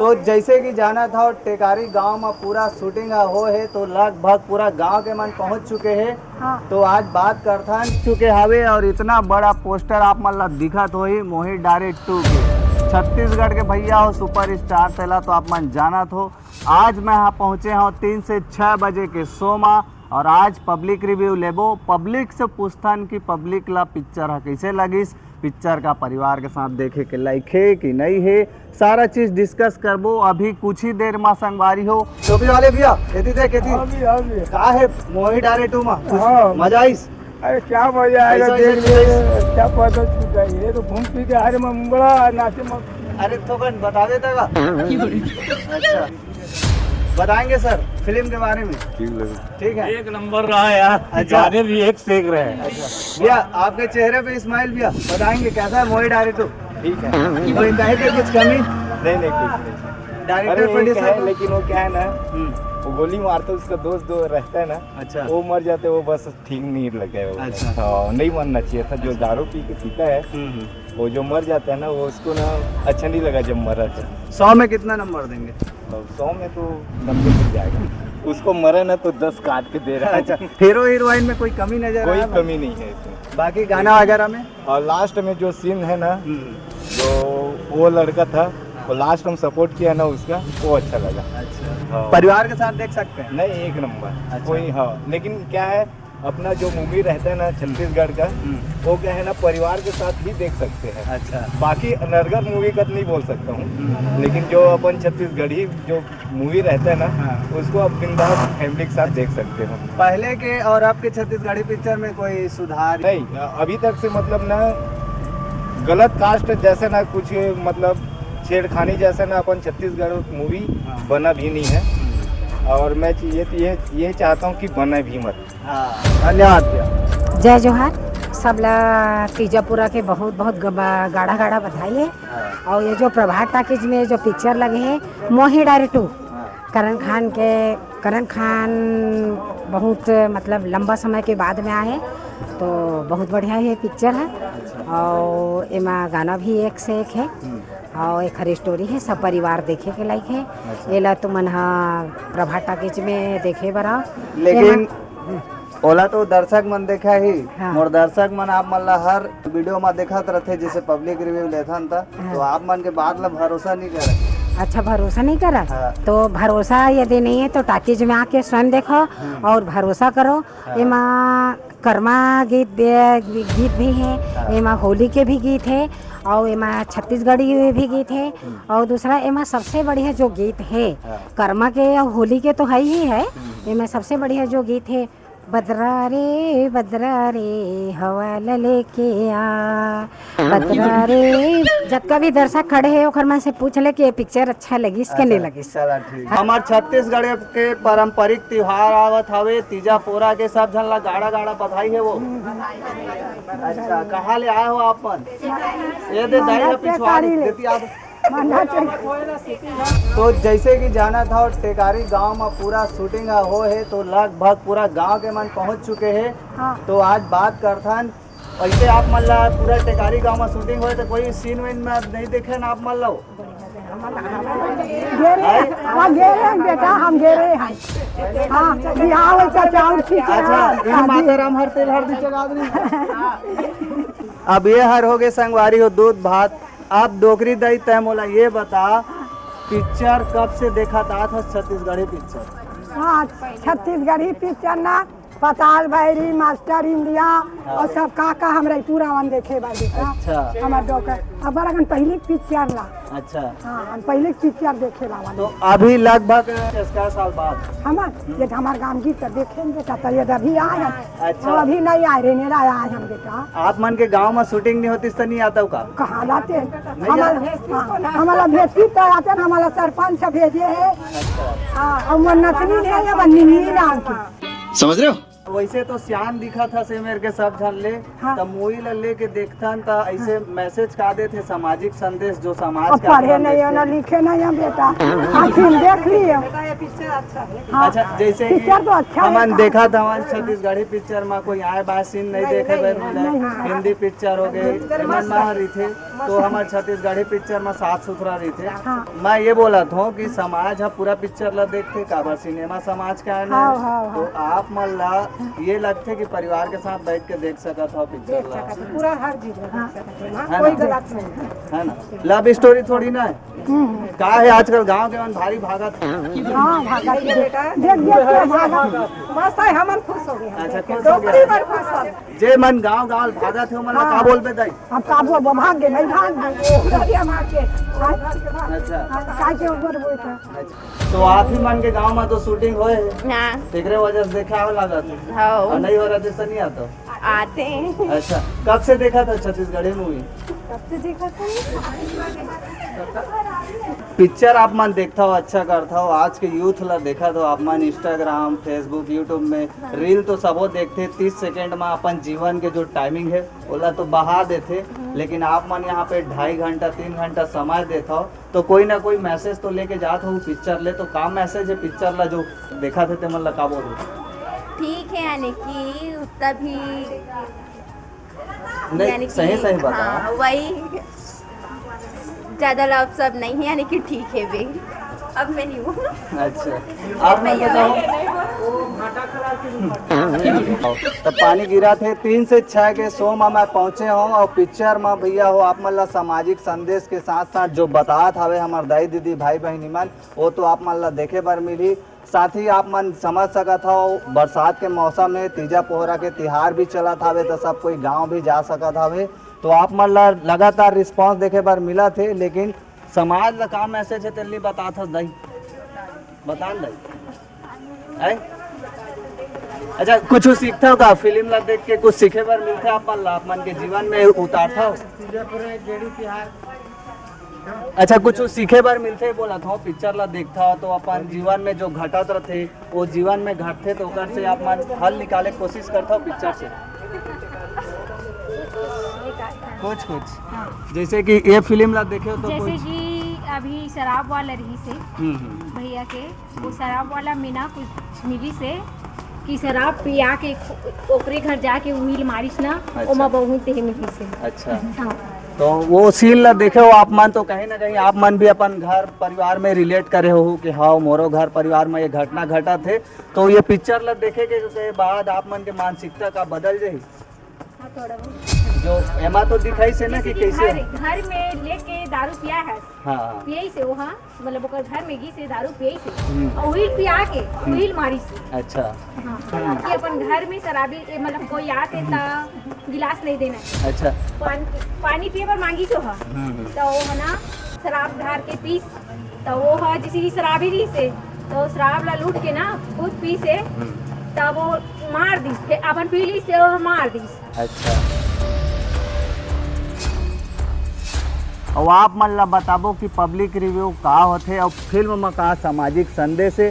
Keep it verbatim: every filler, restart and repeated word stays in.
तो जैसे कि जानत हव, टेकारी गांव में पूरा शूटिंग हो हे, तो लगभग पूरा गांव के मन पहुंच चुके हे। हाँ। तो आज बात करथन चुके हवे, और इतना बड़ा पोस्टर आप मन ला दिखत होही मोही डारे टू के। छत्तीसगढ़ के भैया हो, सुपरस्टार, तेला तो आप मन जानत हो। आज मैं यहाँ पहुँचे हव तीन से छः बजे के शो मा, और आज पब्लिक रिव्यू लेबो। पब्लिक से पूछथन कि पब्लिक ला पिक्चर ह कइसे लगिस, पिक्चर का परिवार के साथ देखे के लायक हे कि नहीं हे, सारा चीज डिस्कस करबो अभी कुछ ही देर मा, संगवारी हो। टोपी वाले भैया, खेती देख, खेती। हाँ भी, हाँ भी। का हे मोही डारे टू मा? कुछ हाँ। मजा आइस? अरे क्या मजा आएगा, ऐसा, देख ऐसा, लो, ऐसा। क्या पता छूट जाए, ये तो घूम फिर के हरे में बड़ा नाचे में। अरे थोकन बता देता का? अच्छा, बताएंगे सर फिल्म के बारे में। ठीक लगे। ठीक है। एक नंबर रहा यार। अच्छा। गाने भी एक से एक रहे। अच्छा भैया, आपके चेहरे पे स्माइल भैया, बताएंगे कैसा है मोही डारे टू? ठीक है। कोई कहीं पे कुछ कमी? नहीं, नहीं, कुछ नहीं। डायरेक्टर, अरे, एक प्रोड्यूसर है, को? लेकिन वो क्या है ना, हम्म। वो गोली मारता है, उसका दोस्त जो रहता है ना, अच्छा। वो मर जाते, वो बस ठीक नहीं लगे वो। अच्छा। हाँ, नहीं मरना चाहिए था, जो अच्छा। दारू पी के पीता है, हम्म, हम्म। वो जो मर जाता है ना, वो उसको ना अच्छा नहीं लगा जब मरा था। सौ में कितना नंबर देंगे? तो सौ में तो नब्बे मिल जाएगा। उसको मरे ना तो दस काट के दे रहा है। अच्छा, हीरो हीरोइन में कोई कमी नजर कोई आया? कमी नहीं है इसमें। बाकी गाना वगैरह में? और लास्ट में जो सीन है ना, हम्म। जो वो लड़का था, हाँ। वो लास्ट हम सपोर्ट किया ना उसका, वो अच्छा लगा। अच्छा। हाँ। परिवार के साथ देख सकते हैं? नहीं, एक नंबर। अच्छा। कोई, हाँ, लेकिन क्या है, अपना जो मूवी रहता है ना छत्तीसगढ़ का, हम्म। वो क्या है ना, परिवार के साथ ही देख सकते हैं। अच्छा। बाकी अनर्गल मूवी का तो नहीं बोल सकता हूँ, हम्म। लेकिन जो अपन छत्तीसगढ़ी जो मूवी रहता है ना, हाँ। उसको आप बिंदास फैमिली के साथ देख सकते हो। पहले के और अब के छत्तीसगढ़ी पिक्चर में कोई सुधार? नहीं, अभी तक से मतलब ना, गलत कास्ट जैसे ना कुछ, मतलब छेड़खानी जैसे ना अपन छत्तीसगढ़ मूवी हाँ। बना भी नहीं है। हम्म। और मैं ये ये ये चाहता हूँ कि बने भी मत। हाँ, धन्यवाद भैया। जय जोहार। सबला तीजा पूरा के बहुत बहुत ग-, गाड़ा गाड़ा बधाई है। हाँ। और ये जो प्रभात टाकीज में जो पिक्चर लगे है मोही डारे टू, हाँ। करण खान के, करण खान बहुत, मतलब, लंबा समय के बाद में आए, तो बहुत बढ़िया ये पिक्चर है। अच्छा। और एमा गाना भी एक से एक है। हम्म। और एक हर स्टोरी है, सब परिवार देखे के लायक है। अच्छा। एला तुमन हा प्रभात टाकीज में देखे बर आओ। लेकिन एमा ओला तो दर्शक मन देखा ही, हाँ। मोर दर्शक मन आप मन ला हर वीडियो में देखत रहथे, जैसे पब्लिक रिव्यू लेथन त, हाँ। तो आप मन के बात ला भरोसा नहीं करे। अच्छा, भरोसा नहीं करा? हाँ। तो भरोसा यदि नहीं है तो टाकीज में आके स्वयं देखो हम्म। और भरोसा करो। हाँ। एमा कर्मा गीत दे-, गीत भी है, हाँ। एमा होली के भी गीत है और एमा छत्तीसगढ़ी भी गीत है हम्म। और दूसरा एमा सबसे बढ़िया जो गीत है हाँ। कर्मा के या होली के तो है ही है, हम्म। एमा सबसे बढ़िया जो गीत है बदरा रे, बदरा रे, हवा ल लेके आ, बदरा रे। जतका भी दर्शक खड़े हे, ओखर मन से पूछ ले कि ये पिक्चर अच्छा लगिस के अच्छा, नहीं लगिस। चला ठीक। हमार छत्तीसगढ़ के पारंपरिक त्योहार आवत हवे, तीजा पोरा के सब झन ला गाड़ा गाड़ा बधाई हे वो। अच्छा, कहाँ ले आए हो आप मन? ये दे दाई ह पिछवाड़ी देती आप। तो जैसे कि जानत हव, टेकारी गांव में पूरा शूटिंग हो हे, तो लगभग पूरा गांव के मन पहुंच चुके हे। हाँ। तो आज बात करथन, वैसे आप मन ला पूरा टेकारी गांव में शूटिंग होए, तो कोई सीन वीन में नहीं देखे ना आप मन ला? गे रहे, हाँ, गे रहे हैं बेटा, हम गे रहे हैं। हाँ, बिहाव चाचा और ठीक है, अच्छा, हाँ, इन्हीं शादी। माता राम हर तेल हर दी चढ़ा दी। अब ये हर हो गए संगवारी हो दूध भात। अब डोकरी दाई, तय मोला ये बता, पिक्चर कब से देखत आत हस छत्तीसगढ़ी पिक्चर? हाँ, छत्तीसगढ़ी पिक्चर ना, पताल भैरी, मास्टर इंडिया हाँ। और सब का का हम रईपुर आवन देखे बर बेटा। अच्छा। हमार डोकर, अब बड़ा कन पहले पिक्चर ला। अच्छा। हाँ, हम पहले पिक्चर देखे ला वाले। तो अभी लगभग छत्तीस साल बाद? हमार, ये हमार गांव गीत तो देखे बेटा, तो ये अभी आए हैं। अच्छा। हम अभी नहीं आए रहे, मेरा आए हम बेटा। आप मन के गांव में शूटिंग नहीं होती तो नहीं आता का? कहाँ लाते हैं? नहीं हमारा, आता। हाँ, हमारा भेजती तो आते हैं, हमारा सरपंच से भेजे है। अच्छा। हाँ, हम नथनी है, ये बन्नी नहीं नाम की। समझ रहे हो? वैसे तो सियान दिखत हस ए मेर के सब झन ले, हाँ। त मूवी ला लेके देखथन त ऐसे मैसेज का देथे, सामाजिक संदेश जो समाज अब के पढ़े आंदोलन नहीं हो ना, देथे। लिखे नहीं हो बेटा, आप फिल्म देख लियो। बेटा, ये पिक्चर अच्छा है। हाँ। अच्छा, जैसे कि पिक्चर तो अच्छा है। हमन देखत हवन छत्तीसगढ़ी पिक्चर में कोई आए बाय सीन नहीं नहीं, देखे नहीं, बर मिले। नहीं। हिंदी पिक्चर हो गए, एमन मा रहिथे तो हमर छत्तीसगढ़ी पिक्चर में साफ सुथरा रहिथे। हाँ। मैं ये बोलत हूँ कि समाज ह पूरा पिक्चर ला देखथे, काबर सिनेमा समाज का है ना। हाँ, हाँ, तो हाँ। आप मन ला ये लगथे कि परिवार के साथ बैठ के देख सकत हो पिक्चर ला। पूरा हर चीज में देख सकत हो, हाँ। है कोई ना? गलत नहीं है। है ना? लव स्टोरी थोड़ी ना है। हम्म। का है आजकल गांव के मन भारी भागत है। हाँ, भागत है। देख, देख के भागत। मस्त है, हमन खुश हो गए। अच्छा, खुश हो गए। डोकरी बर खुश हो। जे मन गांव गांव भागत है, ओमन ला हाँ। का बोलबे दाई? अब का बोलबो, भाग गए, नहीं भाग गए। डोकरी भाग के। अच्छा। हाँ, तो काय के ऊपर बोलता? अच्छा। तो आप ही मन के गांव में तो शूटिंग होए है। हाँ। तेकरे वजह से देखे आवे लागत है। हाँ। और नहीं हो रहा जैसा नहीं आता? आते हैं। अच्छा, कब से देखा था छत्तीसगढ़ी मूवी? कब से देखा था? पिक्चर आप मन देखता हो, अच्छा करता हो, आज के यूथ ला देखा तो आप मन Instagram, Facebook, YouTube में हाँ। रील तो सबो देखथे, तीस सेकंड में अपन जीवन के जो टाइमिंग है ओला तो बहा देथे, हम्म। लेकिन आप मन यहाँ पे ढाई घंटा तीन घंटा समय देता हो तो कोई ना कोई मैसेज तो लेके जात हो पिक्चर ले, तो का मैसेज है पिक्चर ला जो देखा थे ते मन ला का बोल रहे? ठीक है, यानी कि उतना भी नहीं, यानी कि सही, सही बता। हाँ, वही ज्यादा लव सब नहीं है, यानी कि ठीक है बे। अब मैं नहीं हूँ। अच्छा, आप मैं बताओ। तो पानी गिरा थे तीन से छह के शो में मैं पहुंचे हूँ और पिक्चर में भैया हो आप मन ला सामाजिक संदेश के साथ साथ जो बतात हवे हमर दाई दीदी भाई बहिनी मन, वो तो आप मन ला देखे बर मिली। साथ ही आप मन समझ सकत हव, बरसात के मौसम हे, तीजा पोहरा के तिहार भी चलत हवे, त सब कोई गांव भी जा सकत हवे। तो आप मन ला लगातार रिस्पांस देखे बर मिलत हे, लेकिन समाज ला का मैसेज हे, तेन ला बतात हस दाई, बता न दाई। हैं? अच्छा, कुछ सीखथव का? फिल्म ला देख के कुछ सीखे बर मिलथे आप मन ला, आप मन के जीवन में उतारथव? अच्छा, कुछ सीखे बर मिलथे, बोलत हव, पिक्चर ला देखथव तो अपन जीवन में जो घटत रथे, वो जीवन में घटथे, तो ओकर से आप मन हल निकाले के कोशिश करथव पिक्चर से? कुछ, कुछ। हाँ। जैसे कि ये फिल्म ला देखे हो तो जैसे कुछ? कि अभी शराब वाला रहिस हे हम्म, हम्म। भैया के, वो शराब वाला में ना कुछ मिलिस हे कि शराब पिया के ओकरे घर जाके उही ल मारिस ना, अच्छा। ओमा बहुत देह मिलिस हे। अच्छा। हाँ। तो वो सीन ला देखे हो आप मन, तो कहीं ना कहीं आप मन भी अपन घर परिवार में रिलेट करे हो कि हाँ, मोरो घर परिवार में ये घटना घटत हे, तो ये पिक्चर ला देखे के, के बाद आप मन के मानसिकता का बदल जाही? हाँ, थोड़ा बहुत। जो एमा तो दिखाइस हे ना कि जैसे कि कैसे घर, घर में लेके दारू पिया हे। हाँ, हाँ। पियइस हे वो, हाँ, मतलब ओकर घर में गिस हे, दारू पियइस हे। हम्म। और उही ल पिया के, हम्म। उही ल मारिस हे। अच्छा। हाँ, कि अपन घर में शराबी, ए, मतलब कोई आत हे त गिलास नहीं देना हे। अच्छा। पानी, पानी पिए बर मांगिस हे, हाँ। हम्म, हम्म। त वो हे ना, शराब ढार के पीस, त वो ह जैसे कि शराबी रहिस हे, त वो शराब ला लूट के ना खुद पीस हे, हम्म। तब वो मार दिस, फिर अपन पी लिस, फिर वो मार दिस। अच्छा। अउ आप मन ला बताबो कि पब्लिक रिव्यू का होथे अउ फिल्म म का सामाजिक संदेश हे।